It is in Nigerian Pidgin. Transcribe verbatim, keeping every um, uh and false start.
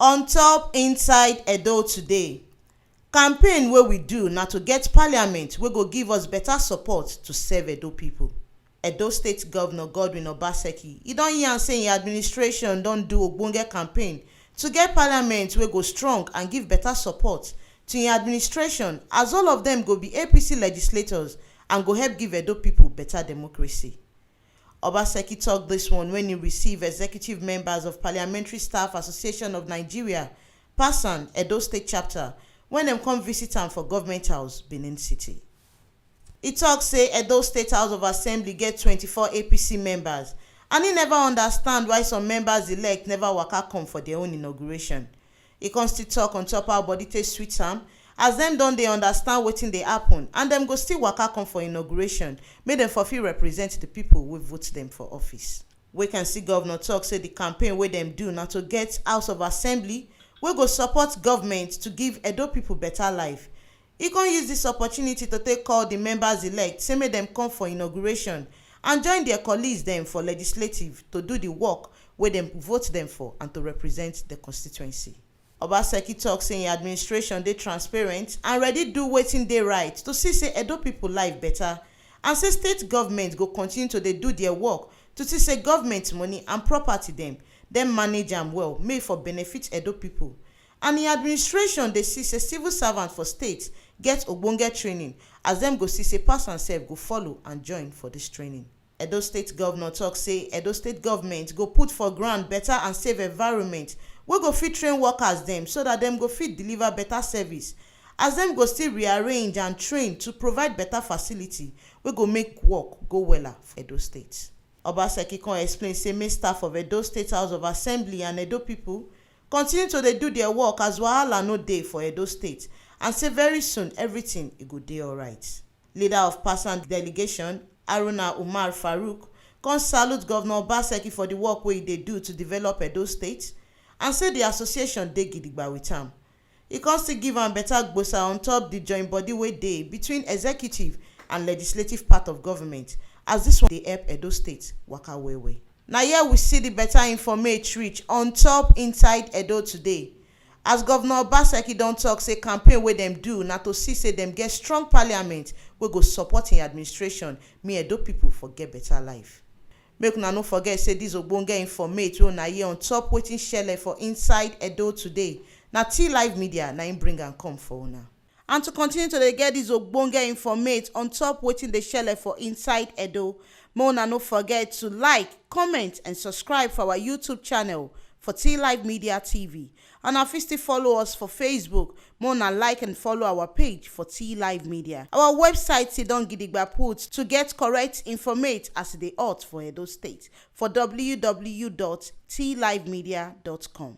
On top Inside Edo Today, campaign wey we do na to get parliament wey go give us better support to serve Edo people. Edo State Governor Godwin Obaseki, e don yarn say im administration don do ogbonge campaign to get parliament wey go strong and give better support to im administration, as all of dem go be A P C legislators and go help give Edo people better democracy. Obaseki talk this one when he receive executive members of Parliamentary Staff Association of Nigeria, PASAN, Edo State Chapter, when dem come visit am for Government House, Benin City. He talk say Edo State House of Assembly get twenty-four A P C members, and he never understand why some members elect never waka come for their own inauguration. He come still talk on top how body take sweet am, as dem don dey understand wetin dey happen, and dem go still waka come for inauguration, make dem for fit represent the people wey vote dem for office. We can see governor talk say the campaign wey dem do na to get House of Assembly wey go support government to give Edo people better life. He come use this opportunity to take call the members elect, say make dem come for inauguration and join their colleagues dem for legislative to do the work wey dem vote dem for and to represent the constituency. Obaseki talk say im administration dey transparent and ready do wetin dey right to see say Edo people life better, and say state government go continue to dey do their work to see say government money and property dem dem manage am well, make e for benefit Edo people. And im administration dey see say civil servant for state get ogbonge training, as dem go see say PASAN sef go follow and join for this training. Edo State Governor talk say Edo State government go put for ground better and safe environment wey go fit train workers dem, so that dem go fit deliver better service, as dem go still rearrange and train to provide better facility wey go make work go wella for Edo State. Obaseki come explain say make staff of Edo State House of Assembly and Edo people continue to dey do their work, as wahala no dey for Edo State, and say very soon everything e go dey alright. Leader of PASAN delegation, Haruna Umar Farouk, come salute Governor Obaseki for the work wey e dey do to develop Edo State, and say the association dey gidigba with am. He come still give am better gbosa on top the join body wey dey between executive and legislative part of government, as this one dey help Edo State waka well well. Na here we see the better informate reach on top Inside Edo Today, as Governor Obaseki don talk say campaign wey dem do na to see say dem get strong parliament wey go support im administration, make Edo people for get better life. Make una no forget say this ogbonge informate wey una hear on top wetin shele for Inside Edo Today, na T Live Media na im bring am come for una. And to continue to dey get this ogbonge informate on top wetin dey shele for Inside Edo, make una no forget to like, comment and subscribe for our YouTube channel for T Live Media T V. And una fit still follow us for Facebook, make una like and follow our page for T Live Media. Our website still don gidigba put to get correct informate as e dey hot for Edo State for w w w dot t live media dot com.